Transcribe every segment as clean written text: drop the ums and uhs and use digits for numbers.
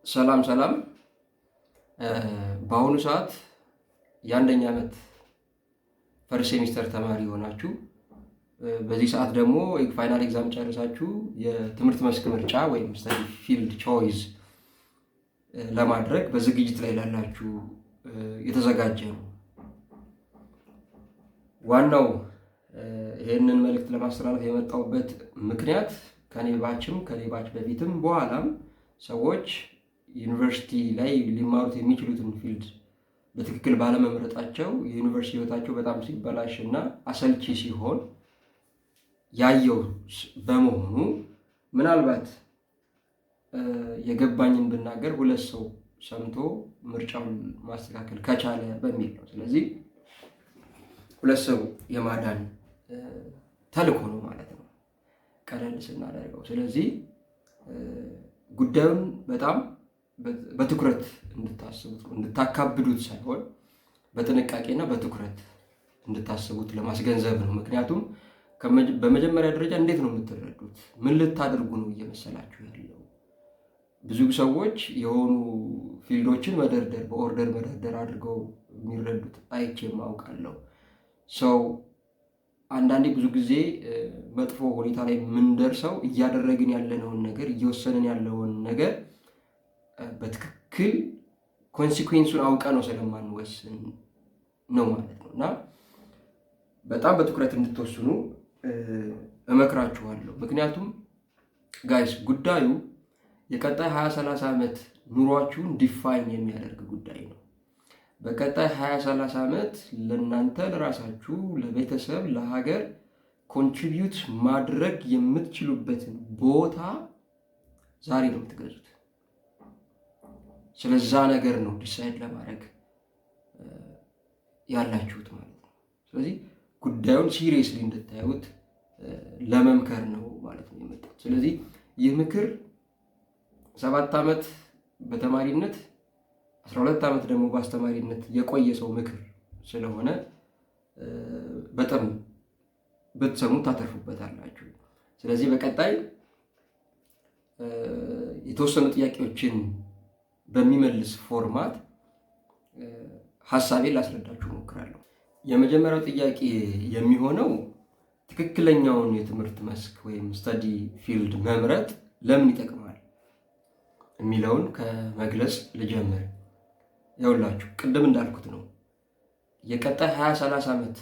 ሰላም ሰላም። በአሁኑ ሰዓት የአንደኛ ዓመት first semester ተማሪ የሆናችሁ፣ በዚህ ሰዓት ደግሞ final exam ጨርሳችሁ የትምህርት መስክ ምርጫ ወይም study field choice ለማድረግ በዝግጅት ላይ ላላችሁ የተዘጋጀ ነው። ዋናው ይህንን መልእክት ለማስተላለፍ የመጣሁበት ምክንያት ከኔ batch ም ከኔ batch በፊትም በኋላም ሰዎች ዩኒቨርሲቲ ላይ ሊማሩት የሚችሉትን field በትክክል ባለመምረጣቸው የዩኒቨርሲቲ ህይወታቸው በጣም ሲበላሽ እና አሰልቺ ሲሆን ያየው በመሆኑ ምናልባት የገባኝን ብናገር ሁለት ሰው ሰምቶ ምርጫውን ማስተካከል ከቻለ በሚል ነው። ስለዚህ ሁለት ሰው የማዳን ተልእኮ ነው ማለት ነው፣ ቀለል ስናደርገው። ስለዚህ ጉዳዩን በጣም በትኩረት እንድታስቡት፣ እንድታካብዱት ሳይሆን በጥንቃቄና በትኩረት እንድታስቡት ለማስገንዘብ ነው። ምክንያቱም በመጀመሪያ ደረጃ እንዴት ነው የምትረዱት? ምን ልታደርጉ ነው እየመሰላችሁ ያለው? ብዙ ሰዎች የሆኑ field ኦችን መደርደር፣ በ order መደርደር አድርገው የሚረዱት አይቼም አውቃለሁ። So አንዳንዴ ብዙ ጊዜ መጥፎ ሁኔታ ላይ የምንደርሰው እያደረግን ያለነውን ነገር፣ እየወሰንን ያለውን ነገር በትክክል consequence ኡን አውቀን ነው ስለማንወስን ነው ማለት ነው። እና በጣም በትኩረት እንድትወስኑ እመክራችኋለሁ። ምክንያቱም guys፣ ጉዳዩ የቀጣይ 20 30 ዓመት ኑሯችሁን define የሚያደርግ ጉዳይ ነው። በቀጣይ 20 30 ዓመት ለእናንተ ለራሳችሁ፣ ለቤተሰብ፣ ለሀገር contribute ማድረግ የምትችሉበትን ቦታ ዛሬ ነው የምትገዙት። ስለዛ ነገር ነው decide ለማድረግ ያላችሁት ማለት ነው። ስለዚህ ጉዳዩን seriously እንድታዩት ለመምከር ነው ማለት ነው የመጣሁት። ስለዚህ ይህ ምክር 7 ዓመት በተማሪነት፣ 12 ዓመት ደግሞ በአስተማሪነት የቆየ ሰው ምክር ስለሆነ በጣም ብትሰሙ ታተርፉበታላችሁ። ስለዚህ በቀጣይ የተወሰኑ ጥያቄዎችን በሚመልስ format ሀሳቤን ላስረዳችሁ እሞክራለሁ። የመጀመሪያው ጥያቄ የሚሆነው ትክክለኛውን የትምህርት መስክ ወይም study field መምረጥ ለምን ይጠቅማል የሚለውን ከመግለጽ ልጀምር። ያውላችሁ ቅድም እንዳልኩት ነው፣ የቀጣይ 20 30 ዓመት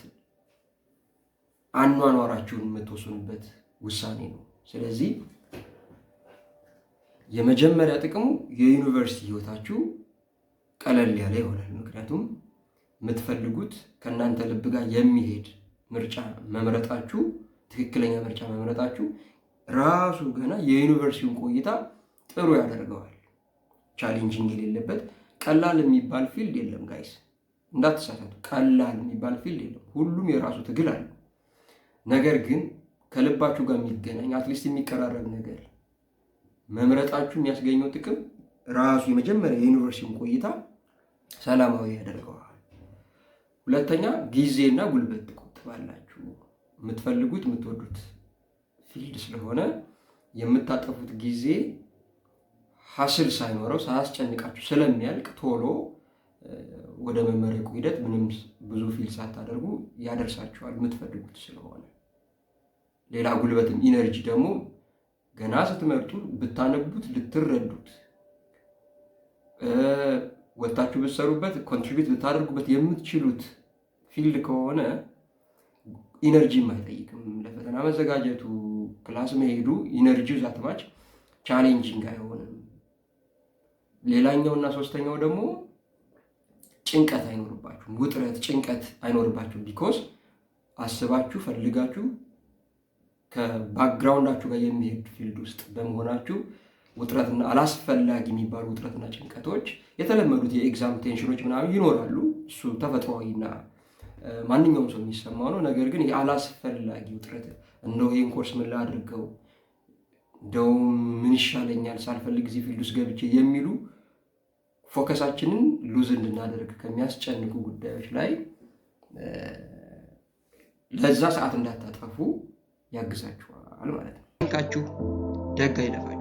አኗኗራችሁን የምትወስኑበት ውሳኔ ነው። ስለዚህ የመጀመሪያ ጥቅሙ የዩኒቨርሲቲ ህይወታችሁ ቀለል ያለ ይሆናል። ምክንያቱም የምትፈልጉት ከእናንተ ልብ ጋር የሚሄድ ምርጫ መምረጣችሁ፣ ትክክለኛ ምርጫ መምረጣችሁ ራሱ ገና የዩኒቨርሲቲውን ቆይታ ጥሩ ያደርገዋል። Challenging የሌለበት ቀላል የሚባል field የለም guys፣ እንዳትሳሳቱ። ቀላል የሚባል field የለም። ሁሉም የራሱ ትግል አለው። ነገር ግን ከልባችሁ ጋር የሚገናኝ፣ at least የሚቀራረብ ነገር መምረጣችሁ የሚያስገኘው ጥቅም ራሱ የመጀመሪያ የዩኒቨርሲቲውን ቆይታ ሰላማዊ ያደርገዋል። ሁለተኛ ጊዜና ጉልበት ትቆጥባላችሁ። የምትፈልጉት የምትወዱት field ስለሆነ የምታጠፉት ጊዜ hassle ሳይኖረው፣ ሳያስጨንቃችሁ ስለሚያልቅ ቶሎ ወደ መመረቁ ሂደት ምንም ብዙ feel ሳታደርጉ ያደርሳችኋል የምትፈልጉት ስለሆነ። ሌላ ጉልበትም energy ደግሞ ገና ስትመርጡ ብታነቡት፣ ልትረዱት፣ ወጥታችሁ ብትሰሩበት፣ contribute ልታደርጉበት የምትችሉት field ከሆነ energy ም አይጠይቅም። ለፈተና መዘጋጀቱ፣ class መሄዱ energy ው that much challenging አይሆንም። ሌላኛው እና ሶስተኛው ደግሞ ጭንቀት አይኖርባችሁም። ውጥረት፣ ጭንቀት አይኖርባችሁም። Because አስባችሁ ፈልጋችሁ ከ background ኣችሁ ጋር የሚሄድ field ውስጥ በመሆናችሁ ውጥረትና አላስፈላጊ የሚባሉ ውጥረትና ጭንቀቶች፣ የተለመዱት የ exam tension ኦች ምናምን ይኖራሉ። እሱ ተፈጥሯዊና ማንኛውም ሰው የሚሰማው ነው። ነገር ግን የአላስፈላጊ ውጥረት፣ እንደው ይህን ኮርስ ምን ላድርገው፣ እንደው ምን ይሻለኛል፣ ሳልፈልግ እዚህ field ውስጥ ገብቼ የሚሉ focus ኣችንን lose እንድናደርግ ከሚያስጨንቁ ጉዳዮች ላይ ለዛ ሰዓት እንዳታጠፉ ያግዛችኋል ማለት ነው። ካችሁ ደግ አይለፋችሁ።